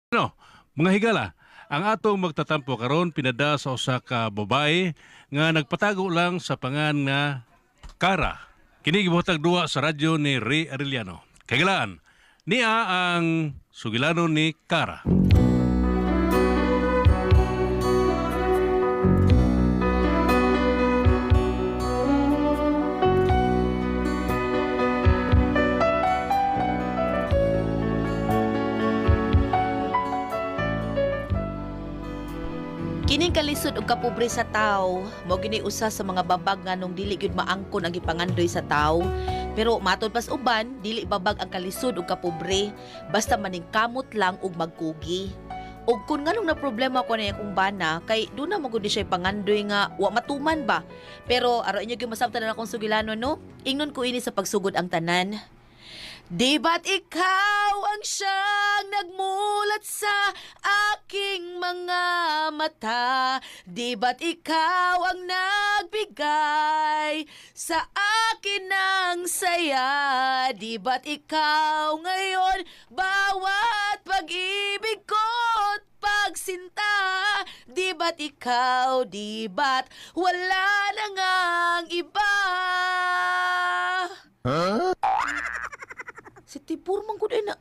No, mga higala, ang atong magtatampo karon pinada sa usa ka babae nga nagpatago lang sa pangan nga Kara. Kini gibuhatag duwa sa radyo ni Ray Arellano. Kaigalaan, niya ang sugilanon ni Kara. Kining kalisod og kapobre sa tawo, mao gini usa sa mga babag nga nung dili gyud maangkon ang gipangandoy sa tawo. Pero matod pas uban, dili babag ang kalisod og kapobre, basta maningkamot lang og magkugi. Og kun nganong na problema ko na akong bana, kay doon na magud ni siya pangandoy nga wa matuman ba. Pero aro inyo gyud masabtan na akong sugilano, no? Ingnon ko ini sa pagsugod ang tanan. Di ba't ikaw ang siyang nagmulat sa aking mga mata? Di ba't ikaw ang nagbigay sa akin ng saya? Di ba't ikaw ngayon bawat pag-ibig ko't pagsinta? Di ba't ikaw, di ba't wala na ngang iba? Si Tibur man gud ay na.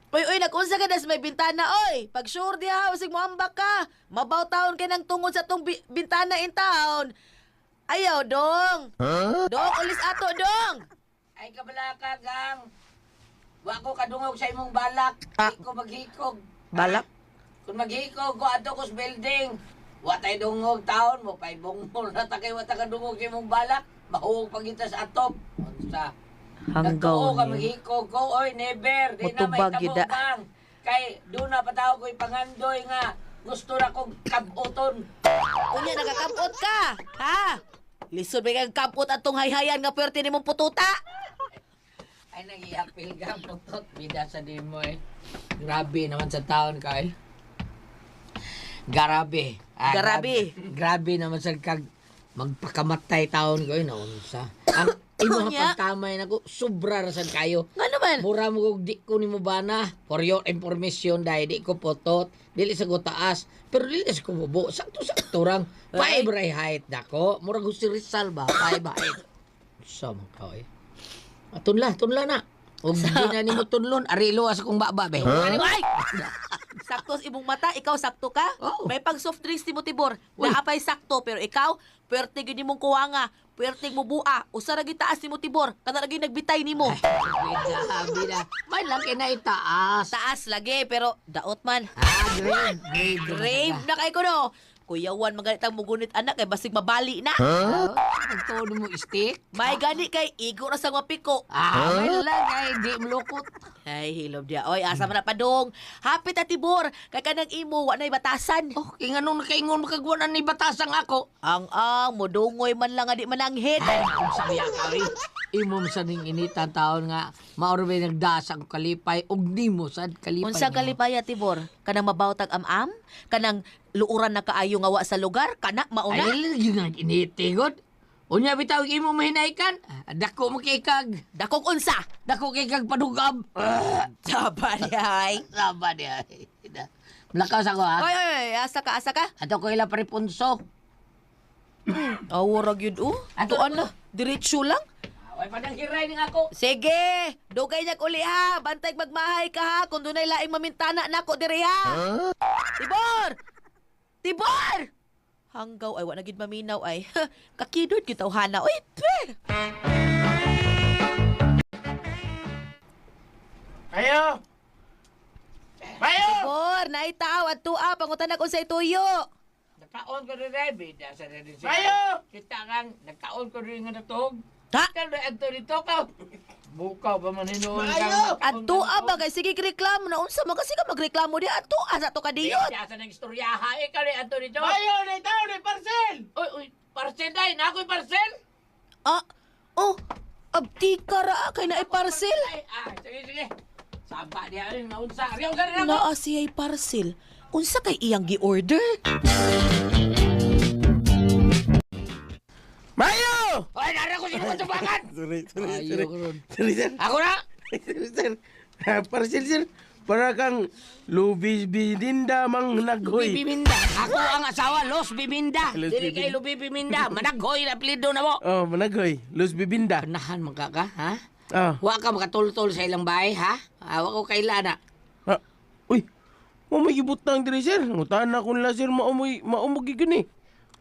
Oy, oy, nag-unsa ka na sa may bintana, oy. Pag sure diha, wasig mo ambak ka. Mabaw taon kay nang tungod sa tong bintana in town. Ayaw, dong. Dong, ulis ato, dong. Ay kabalaka gang. Wa ko kadungog sa imong balak. Ah. Di ko maghikog. Balak? Kung maghikog ko ato ko sa building. Wa tay dungog taon mo pay bungol na ta kay wa ta kadungog sa imong balak. Mahuog pagita sa atop. Unsa? Nagtuo ka maghikog ko oy never di na may Mutubag tamo yun da. gang. Kay doon na pataw ko'y pangandoy nga gusto ra kog kabuton. Unya, nagakapot ka. Ha? Lisod ba kang kapot atong hayhayan nga pwerte ni mong pututa? Ay nag-iapil ka putot bida sa dimo eh. Grabe naman sa taon ka eh. Grabe. Ah, Grabe. Grabe, grabe naman sa kag magpakamatay taon ko eh naunsa. Ang imo Unya. pagtamay nako sobra ra sad kayo. Nga naman. Mura mo kog di ko nimo bana for your information dahil di ko potot, dili sa ko taas, pero dili sa ko bubo. Sakto-sakto rang. Ay. Five ray height dako. Mura ko si Rizal ba? Five height. Sa man ka eh. Ah, tunla, tunla na. Ug di na nimo tunlon, arilo sa kong baba be. Ay! Sakto sa imong mata, ikaw sakto ka? Oo. May pag soft drinks ni mo, Tibor. Uy. Naapay sakto, pero ikaw, puwerte gyud nimong kuwanga, puwerte mo bua, usa ra gyud taas ni mo, Tibor. Kana ra gyud nagbitay nimo. Bida, bida. May lang kay na itaas. Taas lagi, pero daot man. Ah, grave, grave. Grave na kay ko no. Kuyawan maganit ang mugunit anak kay basig mabali na. Huh? Nagtuon mo stick? May gani kay igo ra sa mapiko. Ah, may lang kay di mlukot. Ay, hilob diya. Oy, asa man na padong. Happy ta, Tibor. Kay kanang imo wa nay batasan. Oh, kay nganong nakaingon makagwa na ni batasang ako. Ang modungoy man lang nga di mananghid. Ay, kung sabiya ka rin. Imo sa ning initan taon nga mauro ba nagdasang kalipay og nimo sad kalipay. Unsa nimo. kalipaya, Tibor? Kanang mabawtag am-am? Kanang luuran na kaayo nga wa sa lugar? Kana mauna? Ay, yun ang initigod. Unya bitaw imo mahinaykan. Dako mo kay kag. Dakong unsa? Dako kay kag padugab. Ah, Saba ay. Saba niya. Malakas ako ha. Oy, oy, oy, asa ka, asa ka? Ato ko ila paripunso. Awo ra gyud oh. Ato- Tuan na, diretso lang. Away padang hiray ning ako. Sige, dugay niya uli ha. Bantay magmahay ka ha. Kung dunay laing mamintana nako diri ha. Tibor! Tibor! Hanggaw ay wa na gid maminaw ay. Kakidot gyud tawhana. Oy, pe. Ayo! Ayo! Tibor, naitaw at tuwa pangutan kung sa ituyo. Nakaon ko rin ay bida sa rin siya. Ayo! Kita kang nakaon ko rin nga natuhog. Ha? Kalo adto dito ka. Bukaw pa man hinuon Ayo! At tuwa ba kay sige reklamo na unsa man kasi ka magreklamo di at tuwa sa to kadiyot. Siya sa nang istoryaha eh kali adto dito. Ayo! Naitaw ni parcel! Oy, oy, parcel dai, na ako'y parcel. Ah, oh, abdi ka ra kay naay parcel. Ay, ah, sige sige. Saba diha ay naunsa. Ariyaw sa rin ako. Naa siya'y parcel. Unsa kay iyang gi-order? Mayo! Oy, nara ko sino katubangan. Sorry, sorry, Ayo sorry. ron. Sorry, sir. Ako na. Sorry, sir. Ah, parcel, sir. Para kang Lubis Bininda mang naghoy. Bibiminda. Ako ang asawa, Los Biminda. Los Dili kay Biminda. Lubi Biminda. Managhoy na apelyido na mo. Oh, managhoy. Luz Bibinda. Kanahan man ka ka, ha? Ah. Wa ka makatultol sa ilang bahay, ha? Wa ko kaila na. Ah. Uy. Mo may gibutang diri sir. Ngutahan na kun la sir maumoy maumog gyud ni.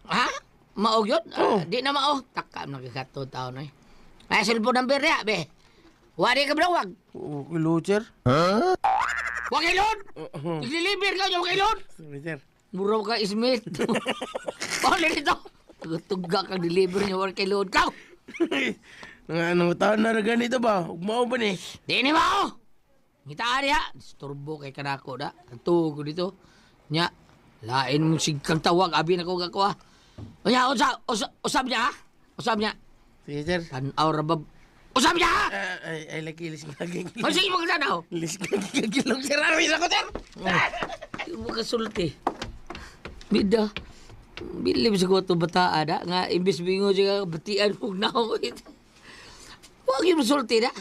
Ha? Mao gyud? Oh. Ah, di na mao. Takam na kagato taon oy. Ay, cellphone number niya, be. Wa di ka bilawag. Oh, kilo sir. Wa kay Lord. Oh, Iglilibir ka niya, wa kay Lord. Sorry sir. Mura ka Smith. Oh, dito. Tuga kang deliver niya, wa kay Lord. Kaw! Nga nangutahan na ra ganito ba? Ug mao ba ni? Di ni mao! Ngita diha. Disturbo kay kanako da. Ang ko dito. Nya, lain mo sigkang tawag, abi na ko gakuha. Unya, usa, usa, usab niya, ha? Usab niya. Sige sir. Tanaw ra ba? Usab niya, ha? Ah, ay ay lagi lis lagi. O, sige, magtanaw. Lis lagi kilong sir. Arwi sa ko sir. Di mo kasulti. Bida. Bilib sa ko itong bataa da. Nga, imbis bingo siya, batian mo na ako. Huwag yung masulti da.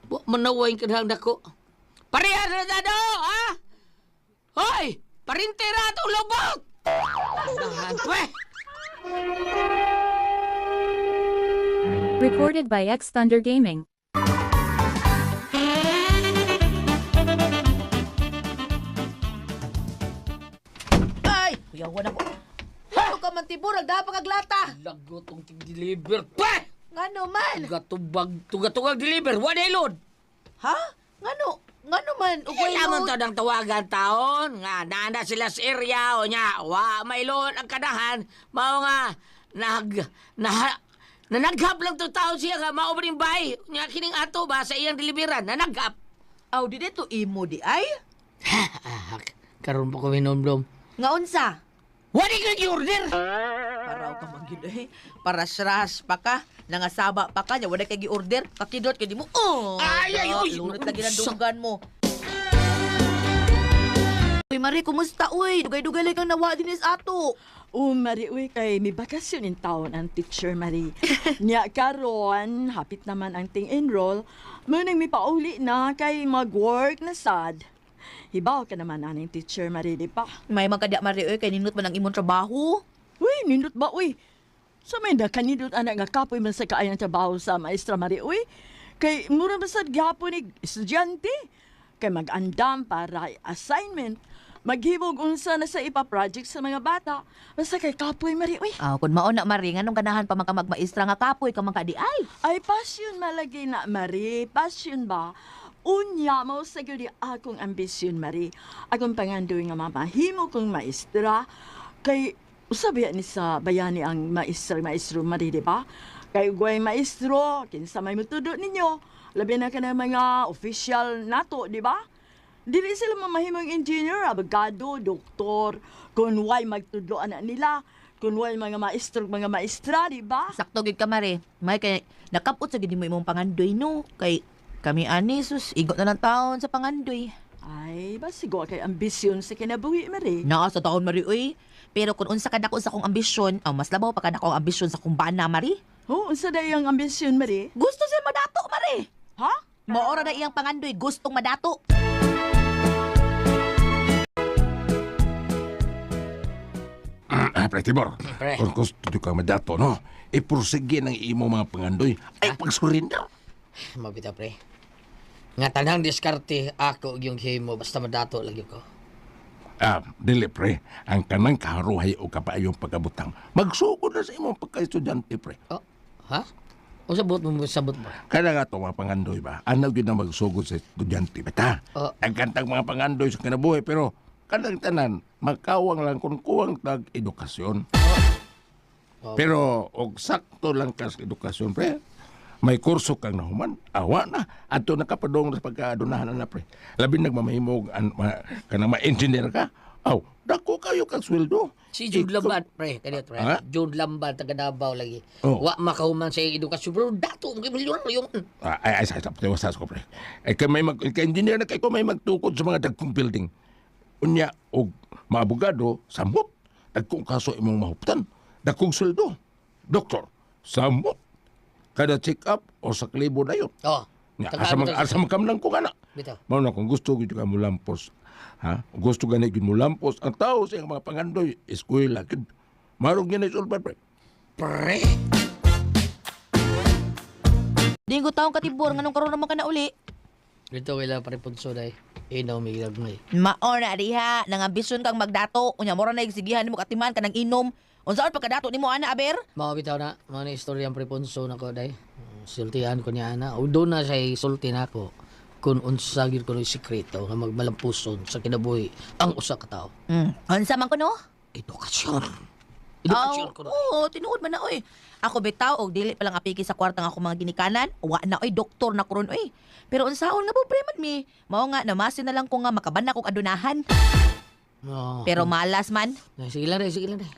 Huwag manaway ka na dako. Parehas na dado, ha? Hoy! Parintera itong lubot! Nahan, pwe! Recorded by X Thunder Gaming. Ay, kuyawan ako. Ano ka man tibor, nagdaha pa kaglata. Lagot ang tig-deliver, pwe! Ngano man? Tugatubag, tugatugag deliver, wala ilod! Ha? Ngano? Ngano man? Ugay Kailangan to ng tawagan taon nga naana sila sa area o nya wa mailon ang kanahan mao nga nag na nanaghap lang to taon siya nga mao ba ning bay nya kining ato ba sa iyang deliveran nanaghap. Aw, di dito imo di ay. Ah, karon pa ko minomdom. Nga unsa? Wa di ko gi-order. Paraw ka man gyud eh. Para sras pa ka, nangasaba pa ka, nya wala kay gi-order, pakidot kay di mo. Oh. Ay, ay, uy! Lunot lagi ng dunggan mo. Uy, Marie, kumusta uy? Dugay-dugay lang kang nawa din is ato. Oh, Mari, uy, kay may bakasyon in taon ang teacher, Mari. Niya karon, hapit naman ang ting enroll. Muning may pauli na kay mag-work na sad. Hibaw ka naman aning teacher, Mari, di pa? May magkadya Marie uy, kay ninot man ang imong trabaho. Uy, nindot ba, uy? Sa may nakanindot anak nga kapoy man sa kaayang trabaho sa maestra, Mari, uy. Kay mura man sad gihapon ni estudyante. Kay mag-andam para assignment. Maghibog unsa na sa ipa-project sa mga bata. Basta kay kapoy, Mari, uy. Ah, kun mao na Marie, nganong ganahan pa man ka magmaestra nga kapoy ka man ka di ay. Ay, passion malagi na, Marie. Passion ba? Unya, mao sa gyud ni akong ambisyon, Marie. Akong pangandoy nga mamahimo kong maestra. Kay, usabi ni sa bayani ang maestra, maestro, Marie, di ba? Kay ugway maestro, kinsa may mutudo ninyo. Labi na ka na mga official nato, di ba? Dili sila mamahimong engineer, abogado, doktor, kung way magtudlo anak nila, kung way mga maestro, mga maestra, di ba? Sakto gyud ka Marie. May kay nakapot sa gyud mo imong pangandoy no. Kay kami ani sus igot na lang taon sa pangandoy. Ay, basigo kay ambisyon sa kinabuhi, Marie. Naa sa taon Marie uy. Pero kung unsa ka dako sa akong ambisyon, aw mas labaw pa ka dako ang ambisyon sa akong bana Marie. Oh, unsa day ang ambisyon, Marie? Gusto siya madato Marie. Ha? Maora na iyang pangandoy, gustong madato. Ah, pre, Tibor. Pre. Kung gusto ka madato, no? Ipursige ng imo mga pangandoy. Ay, pagsurrender. Mabita pre. Nga tanang diskarte ako yung himo basta madato lagi ko. Ah, dili, pre. Ang kanang kaharuhay o kapaayong pagkabutang. Magsugod na sa imong pagka-estudyante, pre. Oh, ha? Unsa buot mo sabot mo? Kada nga itong mga pangandoy ba? Ano yun na magsugod sa estudyante ba ta? Oh. Ang kantang mga pangandoy sa kinabuhi, pero kanang tanan, makawang lang kung kuwang tag edukasyon. Oh. Pero og sakto lang ka sa edukasyon, pre. May kurso kang nahuman, awa na. Ato nakapadong sa pagkaadunahan na, pre. Labi nagmamahimog, an, ma, kanang ma-engineer ka. Aw, dako kayo kang sweldo. Si Jude Lamban, pre, kaniya pre. Ha? Jude Lamban taga Davao lagi. Oh. Wa makahuman sa iyang edukasyon pero dato mo kay milyonaryo man. Ah, ay, ay, sa, sa, sa, sa, ko, pre. Ay, kay may mag, kay engineer na kay ko may magtukod sa mga dagkong building. Unya, og maabogado, samot. Dagkong kaso imong mahuptan. Dagkong sweldo. Doktor, samot. Kada check up o sa klibo na yun. Oh. Nya, asa mag, asa magkamlang ko nga na. Bitaw. Mao na kung gusto gyud ka mulampos, ha? Gusto gani gyud mulampos ang tao sa iyang mga pangandoy, eskwela gyud. Marog gyud na isulbad pre. Pre. Dinggo taong katibor nganong karon naman ka na uli. Dito kay pare punso day. Inaw may gagmay. Mao na diha, nangambisyon kang magdato, unya mura na igsigihan nimo katiman ka ng inom. Unsaon pagkadato nimo ana aber? Mao bitaw na, mao ni istorya ang prepunso nako day. Sultihan ko niya ana. O doon na siya sulti nako kung unsa gyud kuno sikreto nga magmalampuson sa kinabuhi ang usa ka tawo. Unsa man kuno? Edukasyon. Edukasyon kuno. Oo, tinuod man na oy. Ako bitaw og dili pa lang apiki sa kwarta nga ako mga ginikanan, wa na oy doktor na kuron oy. Pero unsaon nga pobre man mi. Mao nga namasin na lang ko nga makaban na kog adunahan. Oh. Pero malas man. Ay, sige lang day, sige lang day.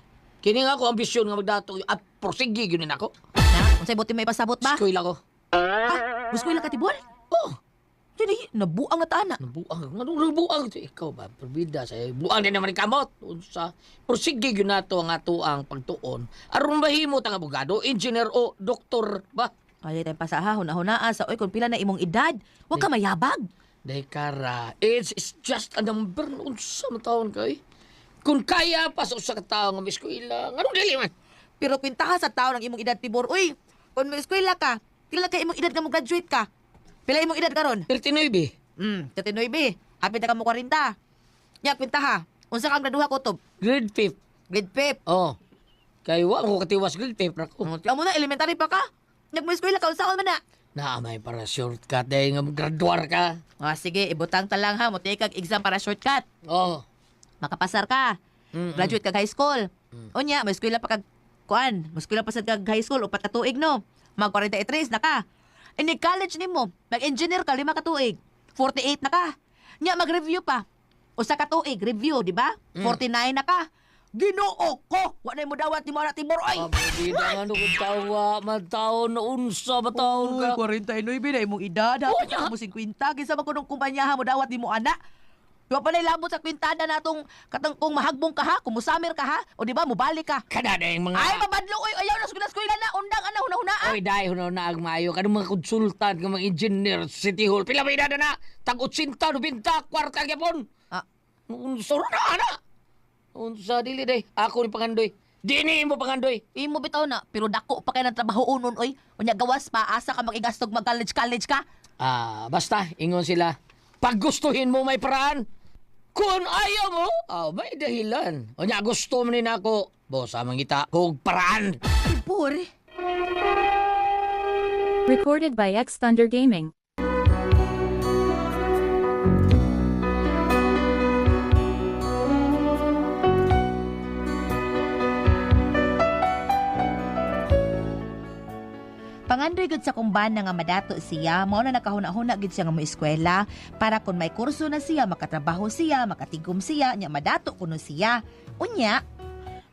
Kini nga ako ambisyon nga magdato at prosige gyud ni nako. Na, unsay buti may pasabot ba? Eskwela ko. Ah, gusto ko katibol? Oh, Dili, nabuang na taana. nabuang. Nganong nabuang? Ikaw ba? Perbida sa buang din naman ni kamot. Unsa? Prosige gyud nato ang ato ang pagtuon. Aron mahimot ang abogado, engineer o doktor ba? Ay, tayong pasaha, huna-hunaa sa oy kung pila na imong edad. Wa ka mayabag. Day kara, age is just a number. Unsa man taon kay? Kung kaya pa sa usa ka tawo nga eskwela, nganong dili man? Pero kwintaha sa tao ng imong edad tibor. Uy, kung may eskwela ka, pila ka imong edad nga mo graduate ka? Pila imong edad karon? 39. 39. Hapit na ka mo 40. Nya kwintaha. Unsa kang graduha kutob? Grade 5. Grade 5. Oh. Kay wa ko katiwas grade 5 ra ko. Amo na elementary pa ka. Nag mo eskwela ka unsaon man na? Naa may para shortcut day nga graduar ka. Ah, sige, ibutang ta lang ha, mo take kag exam para shortcut. Oh. Makapasar ka. Mm-mm. Graduate kag high school. Unya, may eskwela pa kag kuan, may eskwela pa sad kag high school upat ka tuig no. Mag 43 na ka. Ini college nimo, mag-engineer ka 5 ka tuig. 48 na ka. Nya mag-review pa. Usa ka tuig review, di ba? 49 na ka. Ginoo ko, wa na mo dawat nimo ana Tibor oy. Pabida nga no kung tawa, man taon na unsa ba taon ka? 49 na imong edad, hapit na mo 50, kinsa man kunong kumpanyaha mo dawat nimo ana. Wa pa na'y labot sa kwintada natong katang kung mahagbong ka ha, kung musamir ka ha, o di ba mubalik ka. Kada na yung mga... Ay, mabadlo oy, ayaw na eskwela na, undang ana huna-hunaan. Oy, dahil na na ang maayo. Kanong mga konsultant, nga mga engineer, sa City Hall. Pila ba edad na? Tag 80, 90, kwarta gyapon. Ah. Unsa na ana? Unsa dili day. Ako ni pangandoy. Dini mo pangandoy. Imo bitaw na, pero dako pa kay ng trabaho unon oy. Unya gawas pa asa ka magigastog mag college college ka. Ah, basta ingon sila. Pag gustuhin mo may paraan. Kung ayaw mo, may dahilan. Unya gusto mo ni nako. Bosa mangita kog paraan. Tibor. Recorded by X Thunder Gaming. Pangandoy gud sa kumbana nga madato siya, mao na nakahuna-huna gid siya nga moeskwela para kung may kurso na siya, makatrabaho siya, makatigom siya, nya madato kuno siya. Unya,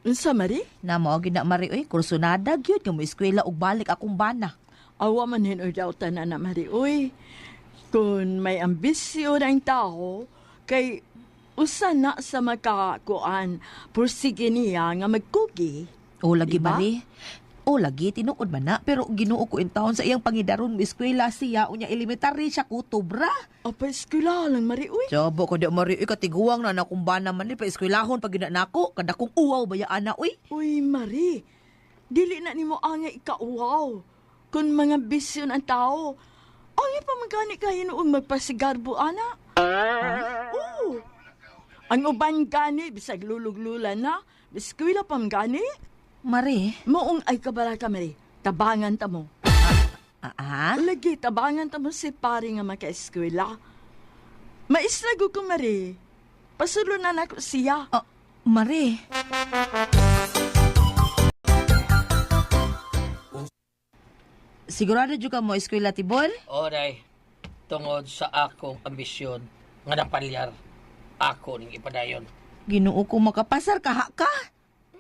Unsa, Marie? na mao gid na Mari oy, kursunada gyud nga moeskwela og balik akong bana. Awa man hinoy daw tanan na Mari. Uy, kung may ambisyon ang tao, kay usa na sa makakuan, pursige niya nga magkugi. O lagi Diba? Mari. O lagi tinuod man na pero Ginoo ko in taon sa iyang pangidaron moeskwela siya unya elementary siya kutob ra. O pa eskwela lang, Mari. Uy, Jabo ko di Mari uy katiguang na nakong bana man ni pa eskwelahon pag gina nako kada kong uwaw baya ana uy. uy, Mari. Dili na nimo angay ikauwaw. Kung mga bisyon ang tao, angay pa magani ka hinuong magpasigarbo, ana. Oo. Ang uban gani, bisag luluglulan na, eskwela pa man gani. Mari. Moong ay kabala ka, Mari. Tabangan ta mo. Ah, ah? Lagi, tabangan ta mo si pare nga makaeskwela. Maislago ko, Mari. Pasulo na nako siya. Oh, Mari. Sigurado jud ka mo eskwela Tibor? Oray, tungod sa akong ambisyon nga napalyar, ako ning ipadayon. Ginoo ko makapasar ka ha ka.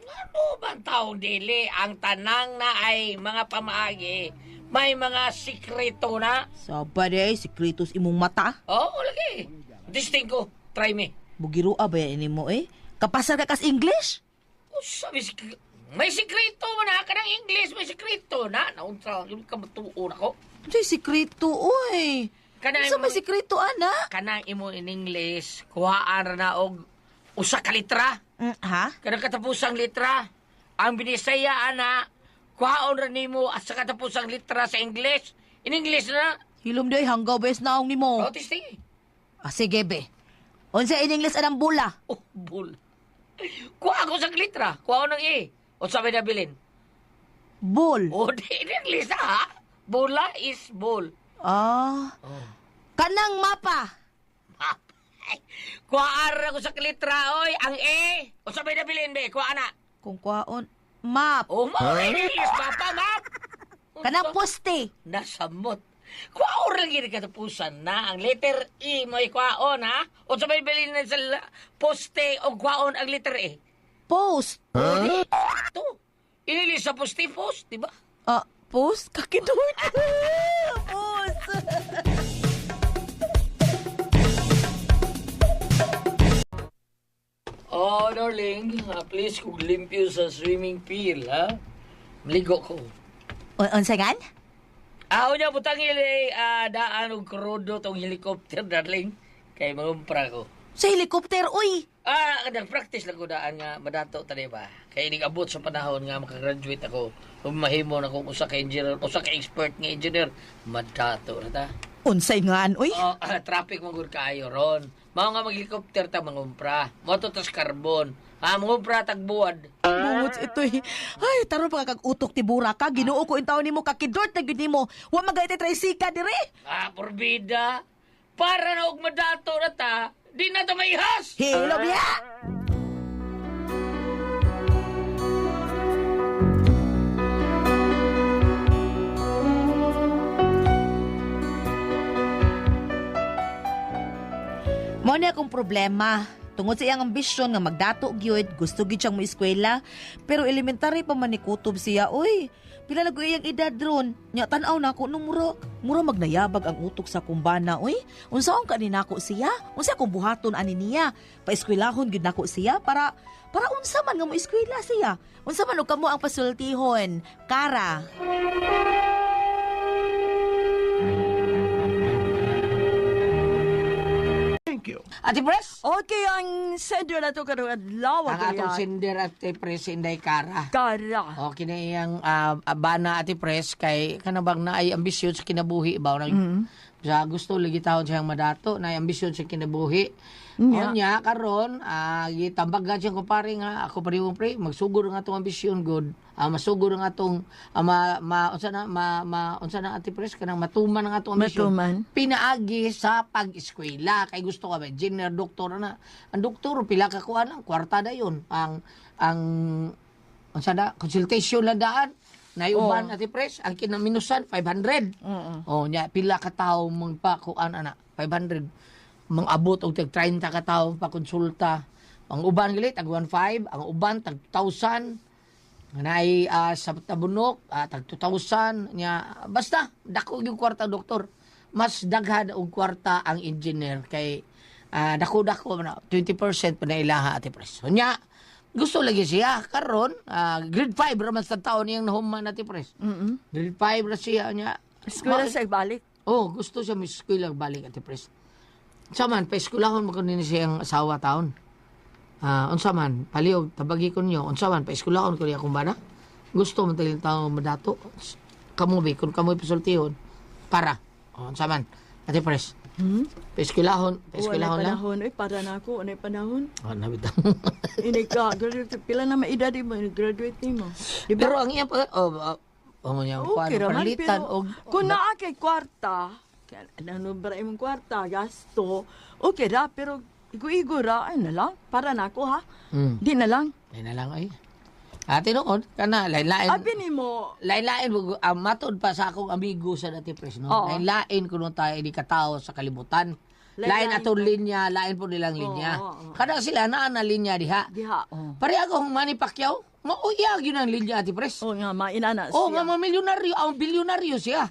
Ano ba ang taong dili? Ang tanang na ay mga pamaagi, may mga sikreto na. Saba di ay sikretos imong mata. Oo, lagi. Disting ko, try me. Bugiro ba ini mo eh? Kapasar ka kas English? Usa, may sikreto man na ka ng English, may sikreto na. Naunsa, yung kamatuon ako. Unsay sikreto oy? Kanang Unsa may sikreto ana? Kanang imo in English, kuhaan ra na og usa ka litra. Ha? Kanang katapusang litra. Ang Binisaya ana, kuhaon ra nimo at sa katapusang litra sa English. In English na. Hilom day hanggaw bes naong nimo. Oh, testing. Ah, sige be. Unsa in English anang bula? Oh, bull. Kuha ko sa litra. Kuha ng E. O sabi na bilin. Bull. O, di in English ha? Bola is ball. Ah. Oh. Kanang mapa. Kuha ra ko sa litra, oy. Ang E. O sabi na bilin, be. Kuha na. Kung kwaon map. Oh, mao in English, mapa, map. Kanang poste. Nasamot. Kuha lang gini katapusan na. Ang letter E mo kuhaon, ha? O sabay bilin na sa poste o kuhaon ang letter E. Post. Ito. Inilis sa poste, post, di ba? Ah, post? Kakidot. Post. Oh, darling, please kung limpyo sa swimming pool, ha? Maligo ko. Unsa gan? Ah, unya butang ili daan og krudo tong helicopter, darling. Kay mangumpra ko. Sa helicopter, uy. Ah, nag-practice lang ko daan nga madato ta ba? Kay inig abot sa panahon nga makagraduate ako. Ug mahimo na kung usa ka engineer, usa ka expert nga engineer, madato na ta. Unsay ngan, uy. Oh, traffic man gud kaayo ron. Mao nga mag-helicopter ta mangumpra. Mo to tas carbon. Ah, mangumpra tag buwad. Bungots ito eh. Ay, taron pa kag utok ti bura ka. Ginoo ko intaw nimo kakidort na gyud nimo. Wa magay tricycle dire. Ah, porbida. Para na og madato na ta, di na ta maihas. Hello biya. Mo ni akong problema. Tungod sa iyang ambisyon nga magdato gyud, gusto gyud siyang moeskwela, pero elementary pa man ni kutob siya. Uy, pila na gyud iyang edad ron. Nya tan-aw na ako nung mura, mura magnayabag ang utok sa kumbana, uy. Unsaon ka ni nako siya? Unsa akong buhaton ani niya? Paeskwelahon gyud nako siya para para unsa man nga moeskwela siya. Unsa man og kamo ang pasultihon? Kara. Thank you. Ate Pres? Okay, ang sender na to karong adlaw. Ang atong sender Ate Pres Inday Kara. Kara. O kini iyang bana Ate Pres kay kanabang naay ambisyon sa kinabuhi ba nag sa gusto lagi taon siyang madato naay ambisyon sa kinabuhi. Unya karon gitambagan siyang kumpare nga ako pareho pre magsugod ang atong ambisyon good. Masugod ang atong ma, ma unsa na ma, ma unsa na Ate Pres kanang matuman ang atong ambisyon. Matuman. Pinaagi sa pag-eskwela kay gusto ka ba engineer, doktor na. Ang doktor pila ka kuan lang kwarta dayon. Ang ang unsa na consultation lang daan. Naiuban oh. Ate Pres, ang kinaminusan 500. Oh, nya pila ka tawo magpakuan ana 500. Mangabot og tag 30 ka tawo pa konsulta. Ang uban gali tag 15, ang uban tag 2,000. Naay sa Tabunok tag 2,000 nya basta dako yung kwarta doktor. Mas daghan og kwarta ang engineer kay dako-dako na 20% pa na ilaha Ate Pres. So, nya gusto lagi siya karon grade 5 ra man sa taon niyang nahuman Ate Pres. Grade 5 ra siya nya. Eskwela sa balik. Oh, gusto siya may eskwela balik Ate Pres. Unsa man pa eskwelahon man kuno ni siyang asawa taon. Unsa man palihog tabagi ko ninyo unsa man pa eskwelahon ko niya akong bana. Gusto man tayong tao madato. Kamo be kun kamo pasultihon para. Oh, unsa man Ate Pres. Pa-eskwelahon, pa-eskwelahon Wala lang. panahon. Uy, para na ako. Unay panahon. Oh, nabitaw. Ini ka, graduate. Pila na maedad mo, graduate nimo. Di ba? Pero ang iya pa oh, oh, niya Okay raman, paralitan pero og kung naa kay kwarta, ano ba imong kwarta, gasto, okay ra, pero igo-igo ra, ay na lang, para na ako ha. Di na lang. Ay na lang ay. Ate noon kana lain-lain. Abi nimo, Lain-lain matod pa sa akong amigo sa dati pres no. Oo. Lain-lain kuno tayo ini katao sa kalibutan. Lain Lain-lain atong linya, lain po nilang linya. Oo, oo. Kada sila naa na linya diha. diha, oh. Pare ako ang Manny Pacquiao, mauya gyud ang linya Ate Pres. Oh nga, mainana Oh, siya. nga mga milyonaryo, ang bilyonaryo siya.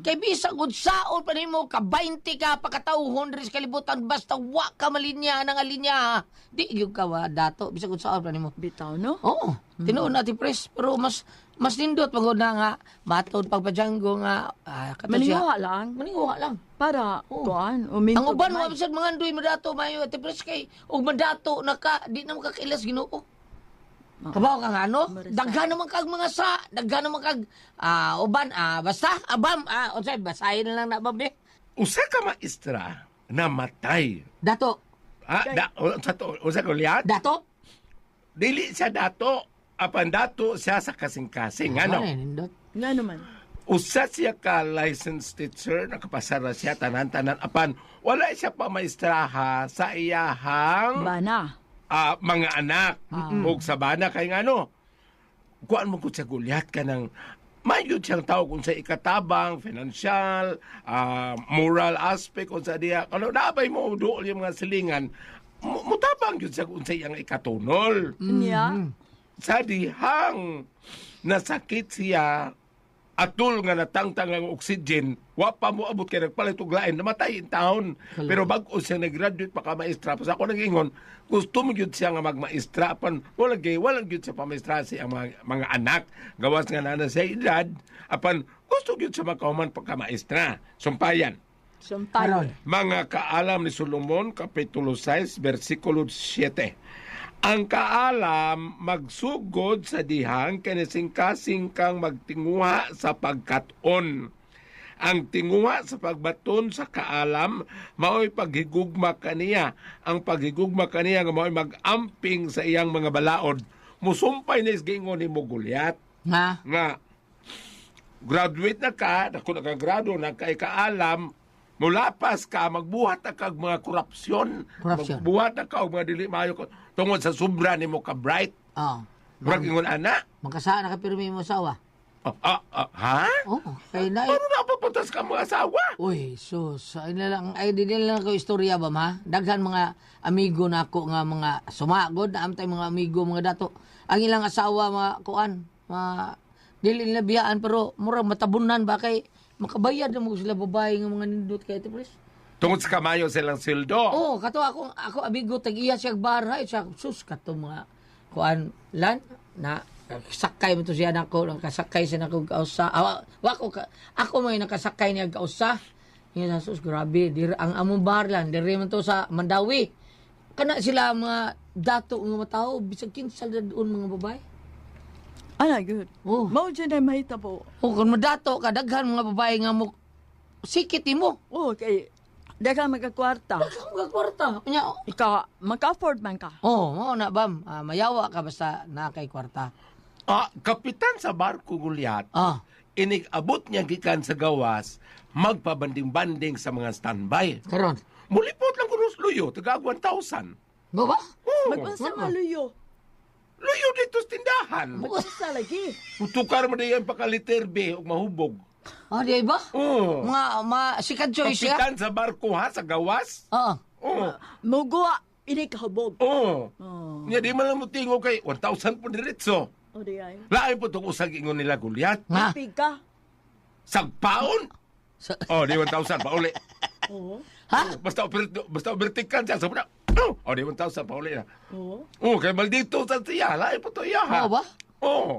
Kay bisag unsaon pa nimo ka 20 ka pakatawhon diri sa kalibutan basta wa ka malinya nang linya. Di gyud ka wa dato bisag unsaon pa nimo. Bitaw, no? Oo, tinuod na Ate Pres, pero mas mas nindot pagod na nga matod pagpajanggo nga kato siya. Maninguha lang. Maninguha lang. Para kuan, uminto. Ang uban gamay. mo bisag mga andoy madato mayo ate pres kay ug madato na ka di na makakailas Ginoo. Kabaw ka nga ano? Daghan naman kag mga sa, daghan naman kag uban basta abam unsay basahin na lang na bam di. Usa ka maestra namatay. Dato, Ha? Da, sa to, usa ka lihat? dato. Dili siya dato. Apan dato siya sa kasing-kasing. Ano? Ano nindot? Nga naman. Usa siya ka licensed teacher, nakapasara siya tanan-tanan. Apan wala siya pa maestraha sa iyahang Bana. Mga anak. Ug sa bana kay ngano. Kuan mo gud sa gulyat ka ng mayud siyang tao kung sa ikatabang, financial, moral aspect kung sa diya. Ano naabay mo duol yung mga silingan, mutabang yun siya kung sa iyang ikatunol. Niya. Sa dihang nasakit siya, atul nga natangtang ang oxygen, wa pa mo abot kay nagpalit og lain, namatay in taon. Pero bag-o siya nag-graduate pa ka maestra. Pas ako nag-ingon, gusto mo gyud siya nga magmaestra apan wala gyud wala gyud siya pamaestra sa iyang mga anak. Gawas nga naa na siya edad, apan gusto gyud siya makahuman pagka-maestra. Sumpayan. Sumpay. Mga Kaalam ni Solomon, Kapitulo 6, versikulo 7. Ang kaalam magsugod sa dihang kinisingkasing kang magtinguha sa pagkat-on. Ang tinguha sa pagbaton sa kaalam mao'y paghigugma kaniya. Ang paghigugma kaniya nga mao'y mag-amping sa iyang mga balaod. Musumpay na isgingon ni Goliath Nga. nga graduate na ka, dako nakagrado na kay kaalam, mulapas ka, magbuhat na kag mga korupsyon. Korupsyon. Magbuhat na ka og mga dili maayo tungod sa sobra nimo ka bright. Oh. Murag ingon ana. Magkasaan na ka pirmi mo asawa. Oh, ha? Oh, kay na. Ano na papuntas ka mga asawa? Uy, sus, ay na lang, ay di na lang ko istorya ba ma? Daghan mga amigo na ako nga mga sumagod na amtay mga amigo mga dato. Ang ilang asawa mga kuan, mga dili nila biyaan pero murag matabunan ba kay makabayad na mo sila babae nga mga nindot kay ate pres. Tungod sa kamayo silang sildo. Oh, kato ako ako amigo tag iya siya bar ay siya sus kato mga kuan lan na sakay mo to siya nako nakasakay siya nako kausa. Ah, wa ko ako may nakasakay niya kausa. Niya sus grabe dir ang among bar lan diri man to sa Mandawi. Kana sila mga dato nga mga tao bisag kinsa doon mga babae. Ana, good. Oh. Mao dyan ay mahitabo. Oh, kung madato ka daghan mga babae nga mo sikit nimo. Oh, kay daghan magkakwarta. Daghan mga kwarta. Unya, Ika, maka-afford man ka. oh, mao na bam. Mayawa ka basta naa kay kwarta. Kapitan sa barko Goliath, inig-abot niya gikan sa gawas, magpabanding-banding sa mga standby. Karon. Mulipot lang kuno sa luyo, taga 1,000. Mo ba? Oh, Mag-unsa maluyo. luyo dito sa tindahan. Mag-unsa lagi. Putukar mo na yan pakaliterbe ug mahubog. Di ba? Oo. Mga ma second choice siya. Kapitan sa barko ha, sa gawas. Oo. Oo. Muguwa, ini kahubog. Oo. Oh. Nya di man lang mo tingog kay 1,000 po diretso. O di ay. Lain po itong usag ingon nila Goliath. Nga. Pika. Sagpaon. Oh, di 1,000 pauli. Oo. Ha? Basta basta opertikan siya sa Oh, di 1,000 pauli na. Oo. Oh, kay maldito sa siya. Lain po to iya ha. Oo ba? Oo.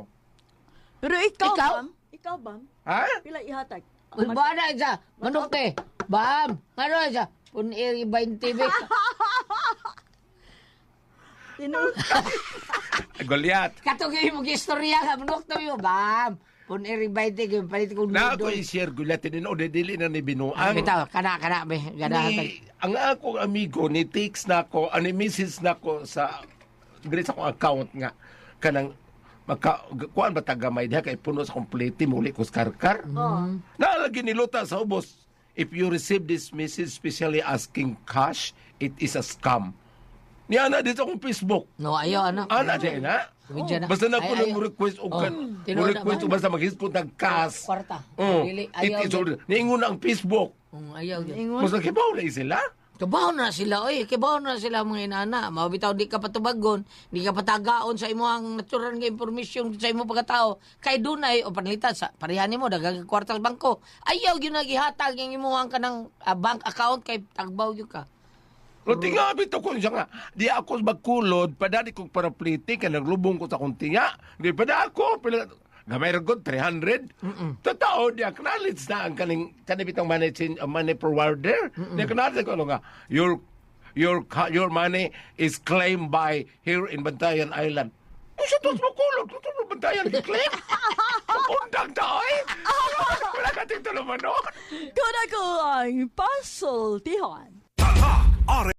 Pero ikaw, Ikaw? bam? Ikaw, bam? Ha? Pila ihatag? Uy, ba na siya? Manok te. Bam. Ano siya? Puniri 20 be. Tinuod. Goliath. Kato kayo mo istorya ka manok te mo. Bam. Puniri 20 kayo palit kong Na ako noodle. i-share Goliath tinuod dili na ni binuang. Bitaw, kana kana be. Ganahan Ni, ang akong amigo ni text na ako, ani message na ako sa diri sa akong account nga kanang maka kuan ba tagamay diha kay puno sa komplete muli ko sa karkar. Naalagi niluta sa ubos. If you receive this message especially asking cash, it is a scam. Niya na dito akong Facebook. No, ayaw ano. Ana di na. Medyo na. Basta na ko Ay, nang ayaw. request og Oh, kan, mo tinuod na request ba? og basta maghiskot ng cash. Kwarta. Oh, Dili, it ayaw. is already, niingon ang Facebook. Ayaw. Yun. Ingon. Mas nakibaw na sila. Kabaw na sila, oy, kabaw na sila mga inana. Mabitaw di ka patubagon, di ka patagaon sa imong natural nga impormasyon sa imong pagkatao. Kay dunay o panlitan sa parehan nimo daghang ka kwarta sa bangko. Ayaw gyud na gihatag ang imong kanang bank account kay tagbaw gyud ka. No, tinga bitaw ko siya nga. Di ako magkulod, padali kong parapliti, kaya naglubong ko sa akong tinga. Di pada ako, pila, Gamay ra gud 300. Totoo, di acknowledge na ang kaning kaning bitong money change, money forwarder. Di acknowledge ko ano nga your money is claimed by here in Bantayan Island. Unsa to mo kulog? Totoo mo Bantayan gi-claim? Undang ta oy. Wala ka titulo man no. Kuna ko ang pasultihan. Tatak